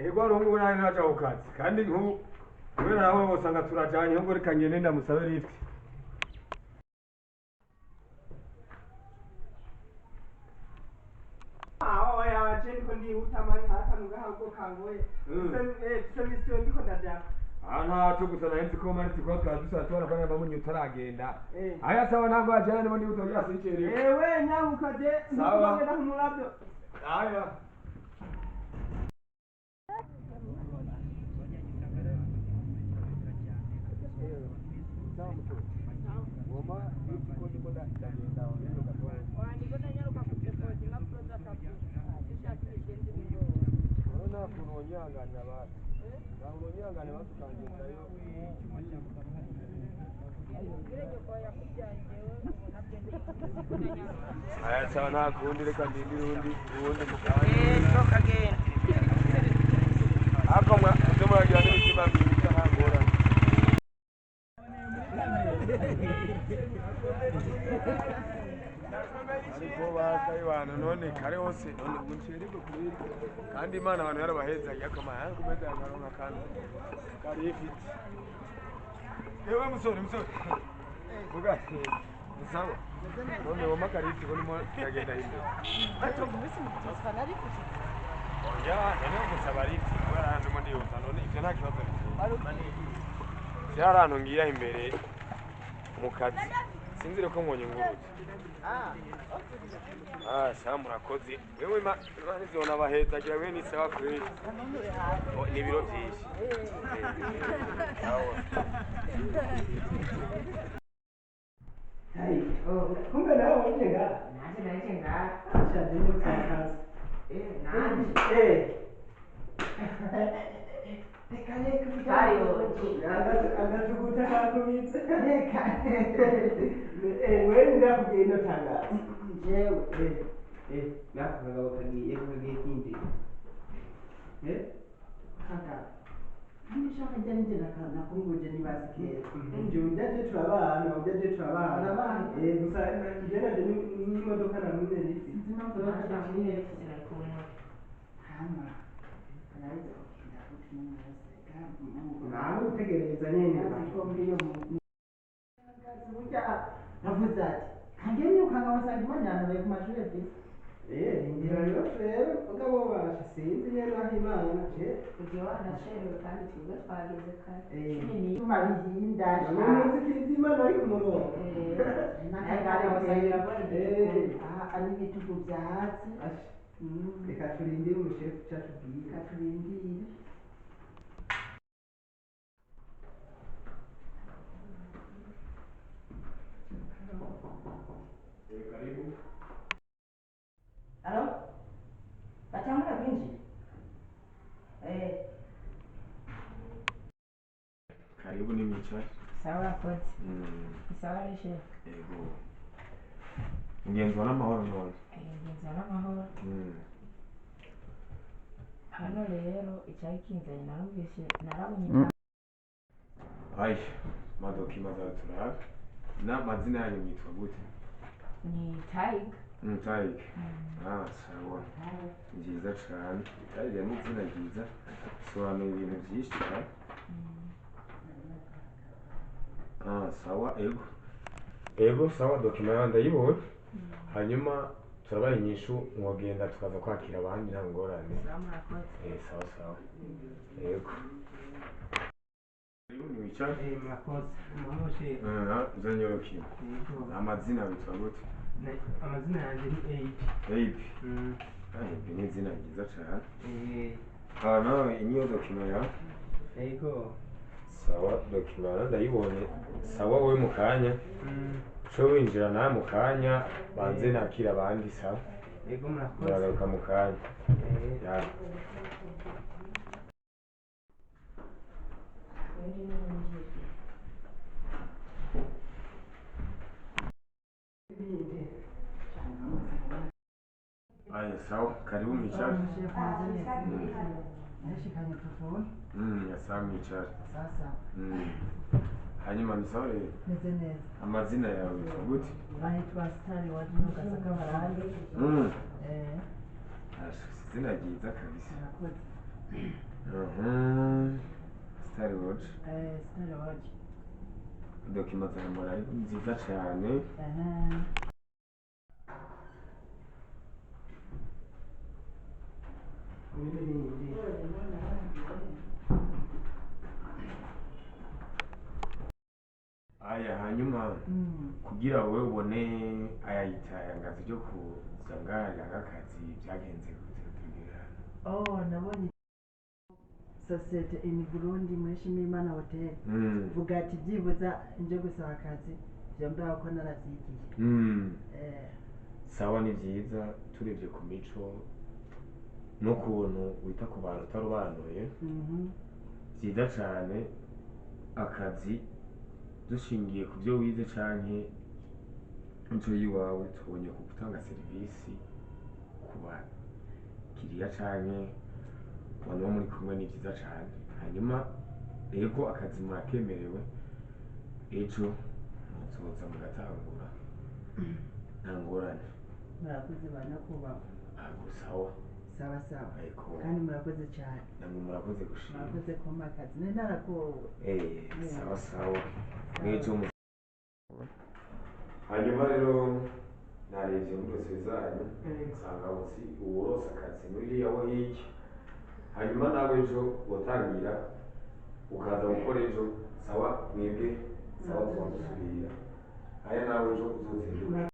Ego hari ubu nawe ntaja ku kazi kandi nk'ubu kubera nawe usanga turajanye, ahubwo reka ngende ndamusabe lift. Aho yaje ndiko ndihuta mani hari akantu gahabwo kangoye. Mfise misiyo ndiko ndaja. Ah, ntaco, gusa nari nzi ko manitse kuba twari dusa tubona ko namba munyu utaragenda. Aya sawa, ntabwo wajyana niba ndihuta kugira sincerewe. Ewe nyabuka je. Sawa. Ndikugenda kumuravyo. Aya. Aya sawa, nta kundi, reka ndindire uwundi mukanya. Ariko muze muragira n'imitima myiza, nta ngorane. Ariko bakayibana none kare hose none ngo ncererwe kubiri kandi Imana abantu yarabahezagiye akamara kumeza akaronka akantu kari ifite. Ewe musore, musore, vuga sawa none woma karifite ko nimo ndagenda imbere. Oya, none gusaba lift kubera ndimo ndihuta, none ivyo nta kibazo biteye. Vyari ahantu ngira imbere mu kazi, sinzire ko mwonyungurutse. Ah, sawa, murakoze. Wewe Imana izona bahezagira, wewe ni sawa kweli. Oh, ni ibiro vyinshi. Sawa. Kumbe nawe waje ngaha. Nanje naje ngaha. Ashaje n'utakaza. Nanje. Reka reka. Kariyoki. Agatuguta kakubitse. Reka. Wewe ndakubwiye ino tangazo. Jewe. Nako kagabo kagiye kinjira. Kagabo. Nishaka njya nje nakumbuje nibazi kera. Nje ujyaje turabana, ujyaje turabana. Turabana. Gusa njye naje n'imodoka namwe nifite. Sinzi impamvu naje Hama. Nahise kugenda kuti n'umwese. Nawe utegereza nyene. Navuze ati kange nirukanka wasanga Imana yantoye ku mashuri ebyiri. Indira rero rero mugabo basha sinzi nyene aho Imana je. Kugira wanacerewe kandi twebwe twageze kare. Eh. Cumi bihinda. None uzi ko Imana ari ku murongo. N'akagare wasanga ari ibitugu byatsi. Asha, reka turindire umushefu ico atubwira. Reka turindire. Karibu. Alo? Batangura kwinjira? Karibu ni mwicare. Sawa, urakoze. Sawa rero shefu. Yego. Mugenzi n'amahoro none? Ngenzi n'amahoro. Hano rero icyari kinzanye narumvise narabonye. Ai, madokima zawe turabe. N'amazina yanyu mwitwa gute? Ni Tiger. Tiger. Ah, sawa. Ni byiza cane. Tiger ni izina ryiza. Bisobanuye ibintu byinshi cane. Ah, sawa, ego. Ego, sawa, dokima yawe ndayibonye. Hanyuma turabaha inyishu mwogenda tukaza kwakira abandi nta ngorane. Sawa, murakoze. Sawa sawa. Ego. Karibu mwicare. Murakoze. Amahoro shefu. Uzanyorokiwe. Yego. Amazina witwa gute? Amazina yanjye ni Abe. Abe. Ah, Abe ni izina ryiza cane. Ah, nawe niyo dokima yawe. Yego. Sawa, dokima yawe ndayibonye. Sawa, wowe mu kanya. Uce winjira nawe mu kanya, banze nakira abandi, sawa. Yego, murakoze. Muragaruka mu kanya. Ya. Undi ni yinjira. Aya, sawa, karibu mwicare. Nashikanye telefone. Ya sawa, mwicare. Sasa. Hanyuma ni sawa rero. Meze neza. Amazina yawe witwa gute? Naitwa Stari wa Dino Gasaka Barandi. Asha, izina ryiza kabisa. Murakoze. Mhm. Star Lodge. Star Lodge. Document zawe mbona ari nziza cane. Aha. Aya hanyuma kugira wowe ubone aya itangazo ryo kuza ngaha akazi byagenze gute tubwira hano? Oh, nabonye sosiyete in Burundi muri Shimimana Hotel. Vuga ati byibuza nje gusaba akazi ivyo mbaho ko naravyigiye. Sawa, ni byiza turebye ku mico n'ukuntu wita ku bantu utarobanuye. Byiza cane akazi dushingiye ku byo wize canke imico y'iwawe, tubonye ku gutanga serivisi ku bakiriya canke ku bantu bo muri kumwe ni byiza cane. Hanyuma ego, akazi murakemerewe, ejo muzoza mugatangura, nta ngorane. Murakoze ba nyakubahwa. Ago, sawa. Sawa sawa. Ariko Kandi murakoze cyane. Namwe murakoze gushima. Murakoze kumpa akazi, nari naragowe. Sawa sawa, mwejo hanyuma rero narebye muri dosiye zanyu nsanga uzi uworose akazi muri iriya wo hirya, hanyuma nawe ejo wotangira ukaza gukora ejo. Sawa mwebwe, sawa, tuba dusubira aya nawe ejo uzozinduka.